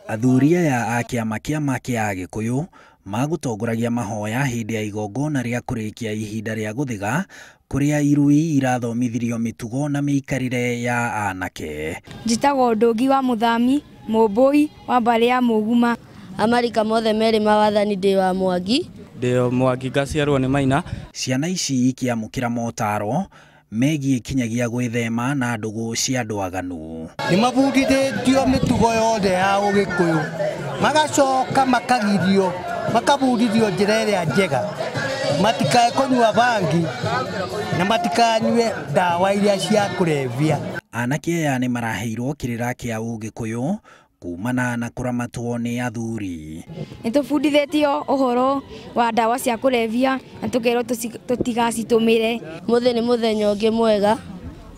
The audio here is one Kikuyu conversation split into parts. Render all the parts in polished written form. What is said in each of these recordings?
Athuri aya a kĩama kĩa kĩa Agĩkũyũ magũtongoragia mahoya hĩndĩ ya igongona rĩa kũrĩkia ihinda rĩa gũthiga kũrĩa irui irathomithirio mĩtugo na mĩikarĩre ya anake. Njĩtagwo Ndũngi wa Mũthami, Mũmbũi wa mbarĩ ya Mũguma. Amarika mothe merĩ ma wathani ndĩ wa Mwangi. Ndĩ Mwangi ngaciarwo nĩ Maina. Ciana ici ikĩamũkĩra motaro megiĩ kinyagia gwĩthema na ndũgũ cia andũ aganu. Nĩ mabundithĩtio mĩtugo yothe ya Ũgĩkũyũ, magacoka makagirio, makabundithio njĩra ĩrĩa njega, matikae kũnyua bangi na matikanyue ndawa iria cia kũrebia. Anake aya nĩ maraheirwo kĩrĩra kĩa Ũgĩkũyũ kumana na kũramatwo nĩ athuri. Nĩ tũbundithĩtio ũhoro wa ndawa cia kũrebia na tũkerwo tũtigacitũmĩre. Mũthĩ nĩ mũthenya ũngĩ mwega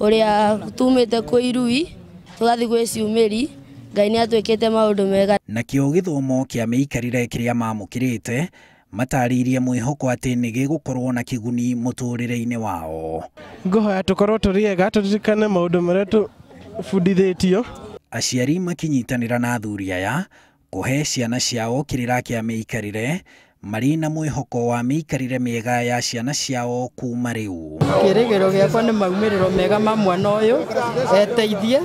ũrĩa tumĩte kwĩ irui tũgathiĩ gwĩ ciumĩri. Ngai nĩ atwĩkĩte maũndũ mega. Nakĩo gĩthomo kĩa mĩikarĩre kĩrĩa mamũkĩrĩte matarĩirie mwĩhoko atĩ nĩ gĩgũkorwo na kĩguni mũtũrĩre-inĩ wao. Ngũhoya tũkorwo tũrĩ ega, tũririkane maũndũ marĩa tũbundithĩtio. Aciari makinyitanĩra na athuri aya kũhe ciana ciao kĩrĩra kĩa mĩikarĩre marĩ na mwĩhoko wa mĩikarĩre mĩega ya ciana ciao kuma rĩu. Kĩrĩgĩrĩro gĩakwa nĩ maumĩrĩro mega ma mwana ũyũ eteithie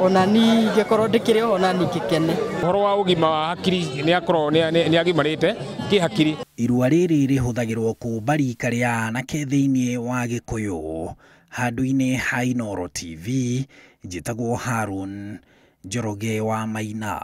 ona niĩ ingĩkorwo ndĩkĩrĩ oho na niĩ ngĩkene. Ũhoro wa ũgima wa hakiri nĩ akorwo nĩ agimarĩte kĩhakiri. Irua rĩrĩ rĩhũthagĩrwo kũmba rika rĩa anake thĩinĩ wa Gĩkũyũ. Handũ-inĩ ha Inooro TV, njĩtagwo Harun Njoroge wa Maina.